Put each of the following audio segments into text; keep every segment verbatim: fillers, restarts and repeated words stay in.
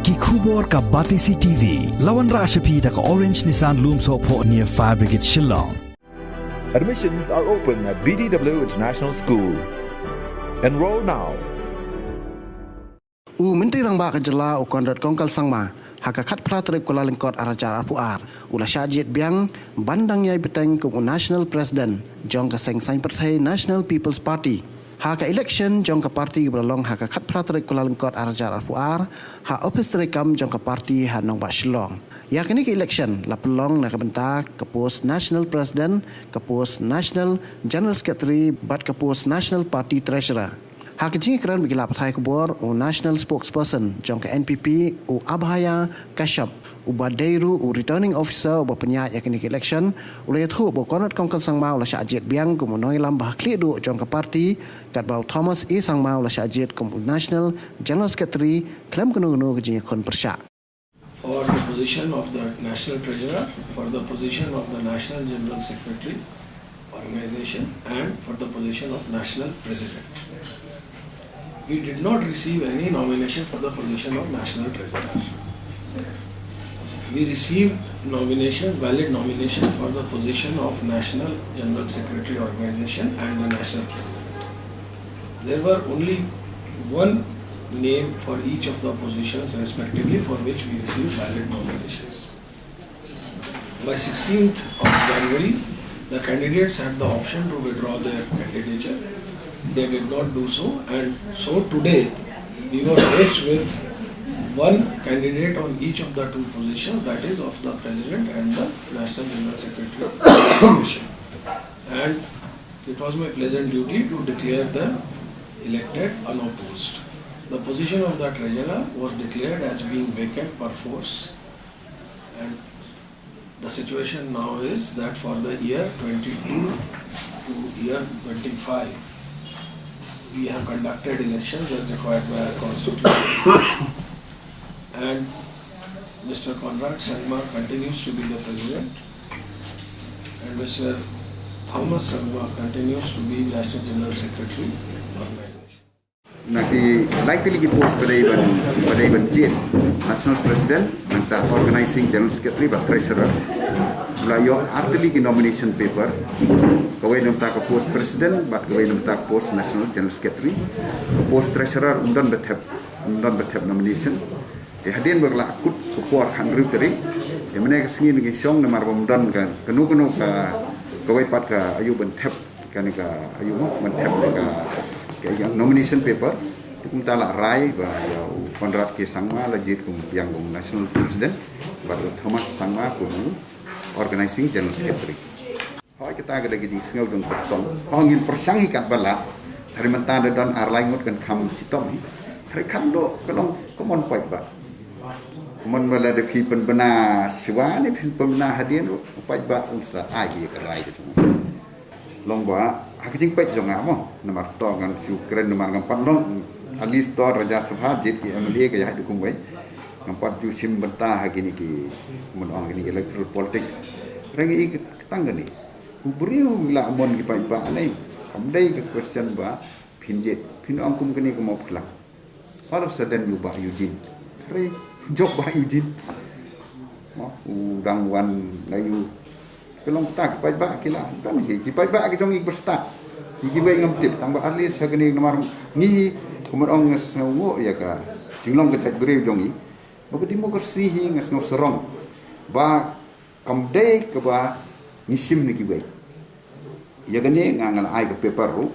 Ki khubor ka Batesi T V. La wanrah sha phi da ka Orange Nissan Lumsohphoh near Fire Brigade Shillong. Admissions are open at B D W International School. Enroll now. U Myntri Rangbah ka Jylla u Conrad Kongkal Sangma ha ka khatphra tarik Kyllalyngkot arhajar arphew ar u la shah jied biang ban dang ïai bteng kum u National President jong ka seng saiñ pyrthei National People's Party ha ka election jong ka party ba la long ha ka khatphra tarik Kyllalyngkot arhajar arphew ar ha ophis treikam jong ka party ha Nongbah Shillong. Ïa kane ka election la pynlong na ka bynta ka post National President, ka post National General Secretary bad ka post National Party Treasurer. Ha ka jingïakren bad ki lad pathai khubor, u National Spokesperson jong ka N P P, u Abhaya Kashyap, uba dei ruh u Returning Officer uba pynïaid ïa kane ka election, u la ïathuh ba u Conrad Kongkal Sangma u la shah jied biang kum u nongïalam ba hakhlieh duh jong ka party, katba u Thomas A Sangma u la shah jied kum u National General Secretary khlem kano kano ka jingïakhun pyrshah. For the position of the National Treasurer, for the position of the National General Secretary Organization, and for the position of National President. We did not receive any nomination for the position of National Treasurer. We received nomination, valid nomination for the position of National General Secretary Organization and the National President. There were only one name for each of the positions respectively for which we received valid nominations. By sixteenth of January, the candidates had the option to withdraw their candidature. They did not do so, and so today we were faced with one candidate on each of the two positions, that is of the President and the National General Secretary position. And it was my pleasant duty to declare them elected unopposed. The position of the Treasurer was declared as being vacant perforce, and the situation now is that for the year twenty-two to year twenty-five, we have conducted elections as required by our constitution. And Mister Conrad Sangma continues to be the president, and Mister Thomas Sangma continues to be National General Secretary organization. Na ki lai tylli ki post ba dei ban, ba dei ban jied. National President, nangta Organizing General Secretary bad Treasurer. La ïoh ar tylli ki nomination paper. Kawei namar ka post President bad kawei namar ka post National General Secretary. Ka post Treasurer ym don ba thep, ym don ba thep nomination. Te hadien ba la kut ka por khathynriew tarik, te mynne ka sngi ngi shong namar ba ym don ka kano kano ka, kawei pat ka aïu ban thep kane ka aïu mo, ban thep ka, ka ïa nomination paper. Te kumta la rai ba ïa u Conrad K Sangma la jied kum biang kum National President bad u Thomas Sangma kum Organizing General Secretary. Hooid, kata ka dei ka jingsngew jong ka tong. Hooid, ngin pyrshang hi katba lah. Hynrei mynta da don ar lai ngut kan kham shitom hi. Hynrei kham doh ka long ka mon paidbah. Mon ba lada phi pynbna shuwa ne phi pynbna hadien ruh, paidbah un sa ai hi ka rai ka jong u. Long ba ha ka jingpeit jong nga mo, namar to ngan shu kren namar ngam pat long, at least to Rajya Sabha jied ki M L A ka ïa haduh kumwei. Ngam pat ju shim bynta ha kine ki, kumno ong, kine ki electoral politics. Hynrei ngi i ka tang kane. U briew u lah mon ki paidbah ne. Kam dei ka question ba phin jied, phin ong kum kane ka Mawphlang. All of a sudden u Bah Eugene. Hynrei u jop Bah Eugene. Mo, u dang wan na u. Ka long kata ki paidbah ki la don hi, ki paidbah ki jong ngi ba stad. Ngi kiwei ngam tip, tang ba at least ha kane namar ngi hi, kumno ong, nga sngewnguh ïa ka jinglong ka jaitbynriew jong ngi. Ba ka democracy hi nga sngew sarong. Ba kam dei kaba ngi shim na kiwei. Ïa kane nga, nga la ai ka paper ruh.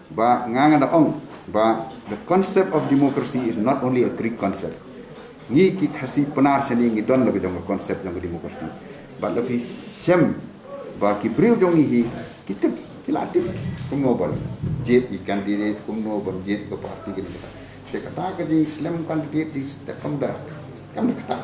Ba nga, nga da ong ba the concept of democracy is not only a Greek concept. Ngi ki Khasi Pnar shane ngi don la ka jong ka concept jong ka democracy. Bad la phi shem ba ki briew jong ngi hi ki tip, ki la tip kumno ban jied ki candidate, kumno ban jied ka party, kine kita. Te kata ka jingslem candidate jingstep kam da, kam da kata.